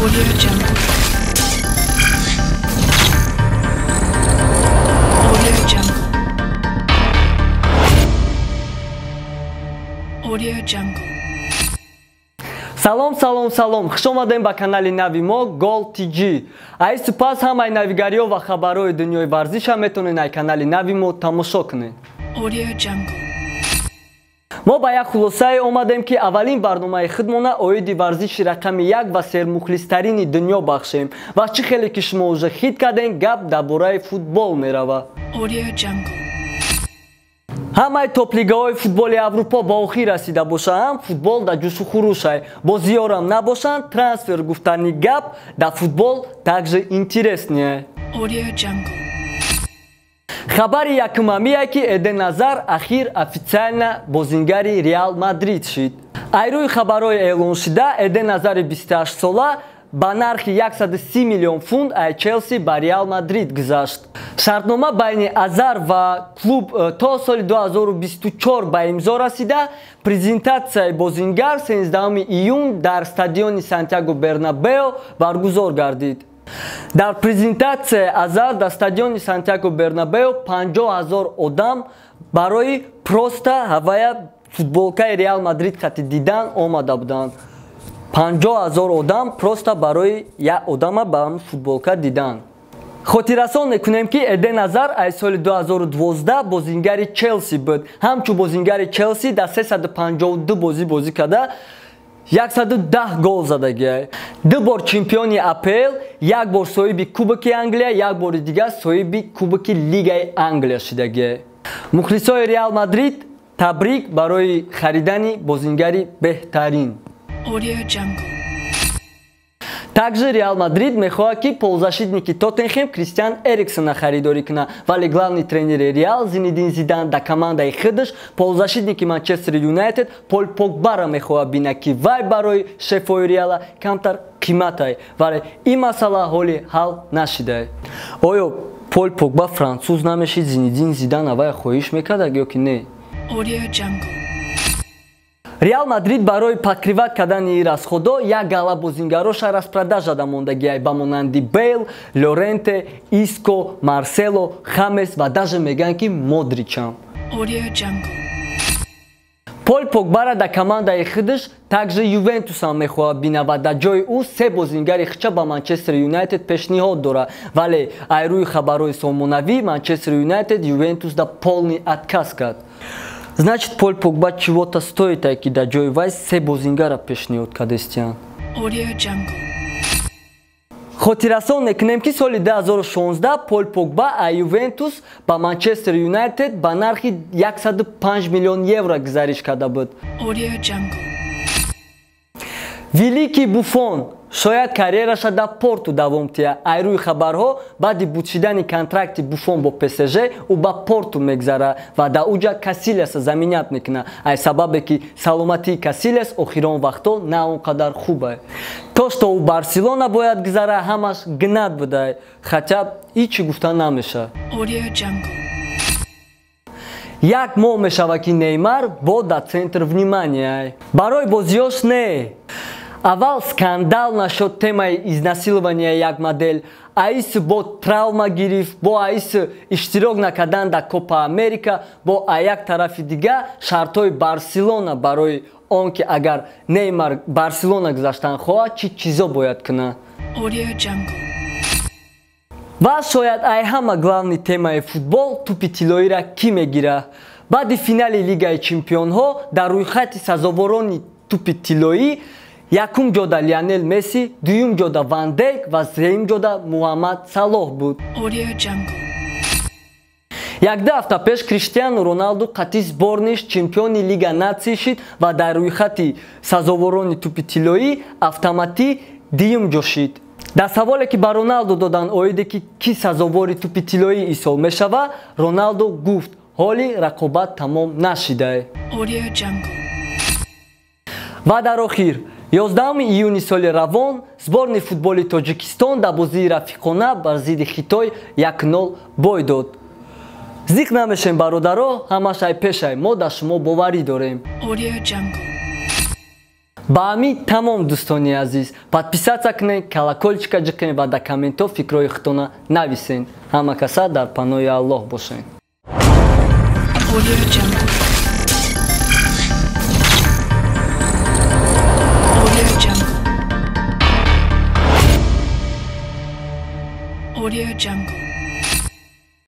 Audio Jungle. Audio Jungle. Audio Jungle. Салом, салом, салом. Хуш омадем ба канали нави мо Гол ТЖ. Ай сипас ҳамаи навигариҳо ва хабарҳои дунёи варзиша метавонед ай канали нави мо тамошо кунед. Audio Jungle. Мо ба як хулосае омадем, ки аввалин барномаи худмона оиди варзиши рақами як ва сермухлистарини дунё бахшем. Ва чӣ хеле ки шумо уже хит кардем, гап дар бораи футбол мерава. Audio Jungle. Ҳамаи топлигаҳои футболи Аврупо ба охир расида бошанд, футбол дар ҷӯшу хурӯшай. Бозиёрам набошанд, трансфер гуфтани гап дар футбол также интереснее. Audio Jungle. Хабари якумамие, ки Эден Азар ахир официально бозингари Реал Мадрид шид. Айрӯи хабарҳои эълоншуда, Эден Азари 28-сола ба нархи 130 миллион фунт ай Челси ба Реал Мадрид гузашт. Шартнома байни Азар ва клуб то соли 2024 ба имзо расида, презентатсияи бозингар 13 июн дар стадиони Сантьяго Бернабео баргузор гардид. Дар презентатсияи Азар дар стадиони Сантьяго Бернабео 50 000 одам барои просто ҳавая футболкаи Реал Мадрид қати дидан омада буданд. 50 000 одам просто барои як одама ба футболка дидан. Хотиррасон мекунем, ки Эден Азар аз соли 2012 бозингари Челси буд. Ҳамчун бозингари Челси дар 352 бозӣ бозӣ карда, 110 гол задагиай. Ду бор чемпиони АПЛ, як бор соҳиби Кубоки Англия, як бори дигар соҳиби Кубоки Лигаи Англия шудагиай. Мухлисои Реал Мадрид, табрик барои харидани бозингари беҳтарин. Audio Jungle. Также Реал Мадрид мехоҳад, ки полузащитники Тоттенхем Кристиан Эриксона харидорӣ кунад, вале главный тренери Реал Зинедин Зидан дар командаи худаш полузащитники Манчестер Юнайтед Пол Погбара мехоҳад бинад, ки вай барои шефои Реала камтар қиматай, вале ин масъала ҳоли ҳал нашидае. Оё Пол Погба француз намешид, Зинедин Зидан авай хоҳиш мекард ё ки не? Audio Jungle. Реал Мадрид барои покрывать кардани расходо як гала бозингароша распродажа мондагиай, ба монанди Бейл, Лоренте, Иско, Марсело, Хамес ва даже мегӯянд, ки Модричам. Audio Jungle. Пол Погбара дар командаи худаш также Ювентусам мехоҳад бинад ва дар ҷои ӯ се бозингари хича ба Манчестер Юнайтед пешниҳод дорад, вале айрӯи хабарҳои сомонавӣ Манчестер Юнайтед Ювентус да полный отказ кард. Значит, Пол Погба чего-то стоит, ки дар ҷои вай се бозингара пешниҳод кардестиянд. Audio Jungle. Хотиррасон мекунем, ки соли 2016 Пол Погба аз Ювентус ба Манчестер Юнайтед ба нархи 105 миллион евро гузариш карда буд. Audio Jungle. Великий Буфон шояд карьераша дар Порту давом тиҳад. Айрӯи хабарҳо, баъди бутшидани контракти Буфон бо ПСЖ, ӯ ба Порту мегзарад ва дар уҷа Касилеса заменят мекунад, ай сабабе ки саломатии Касилес охирон вақтҳо на он қадар хуб. То что ӯ Барселона бояд гузара, ҳамаш гнат будай, хотя ҳичи гуфта намешавад. Audio Jungle. Як моҳ мешавад, ки Неймар бо дар центр внимания. Барои бозиёш не. Аввал скандал нашуд темаи изнасилования як модел, аис бо травма гирифт, бо аис иштирок накардан дар Копа Америка, бо а як тарафи дига шартҳои Барселона барои он ки агар Неймар Барселона гузаштан хоҳад, чӣ чизо бояд кунад. Audio Jungle. Ва шояд ай ҳама главный темаи футбол: тӯпи тиллоиро кӣ мегирад? Баъди финали Лигаи чемпионҳо дар рӯйхати сазоворони тӯпи тиллоӣ якум ҷода Лионел Месси, дуюм ҷода Ван Дейк ва сеюм ҷода Муҳаммад Салоҳ буд. Audio Jungle. Якду ҳафта пеш Криштиану Роналду қатъи сборныйш чемпиони Лига Наций шид ва дар рӯйхати сазоворони тӯпи тиллоӣ автоматӣ дуюм ҷо шид. Дар саволе, ки ба Роналду доданд оиде ки кӣ сазовори тӯпи тиллоӣ исол мешавад, Роналду гуфт, ҳоли рақобат тамом нашидае. Audio Jungle. Ва дар охир, 11 июни соли равон сборни футболи Тоҷикистон дар бозии рафиқона бар зидди Хитой 1-0 бой дод. Зиқ намешем, бародаро, ҳамаш ай пешай, мо дар шумо боварӣ дорем. Audio Jungle. Ба ҳамин тамом, дӯстони азиз. Подписаться кунед, колокольчика ҷиқен ва дар комментҳо фикрҳои худтона нависен. Ҳама каса дар паноҳи Аллоҳ бошед. Audio Jungle. Audio Jungle. Audio Jungle.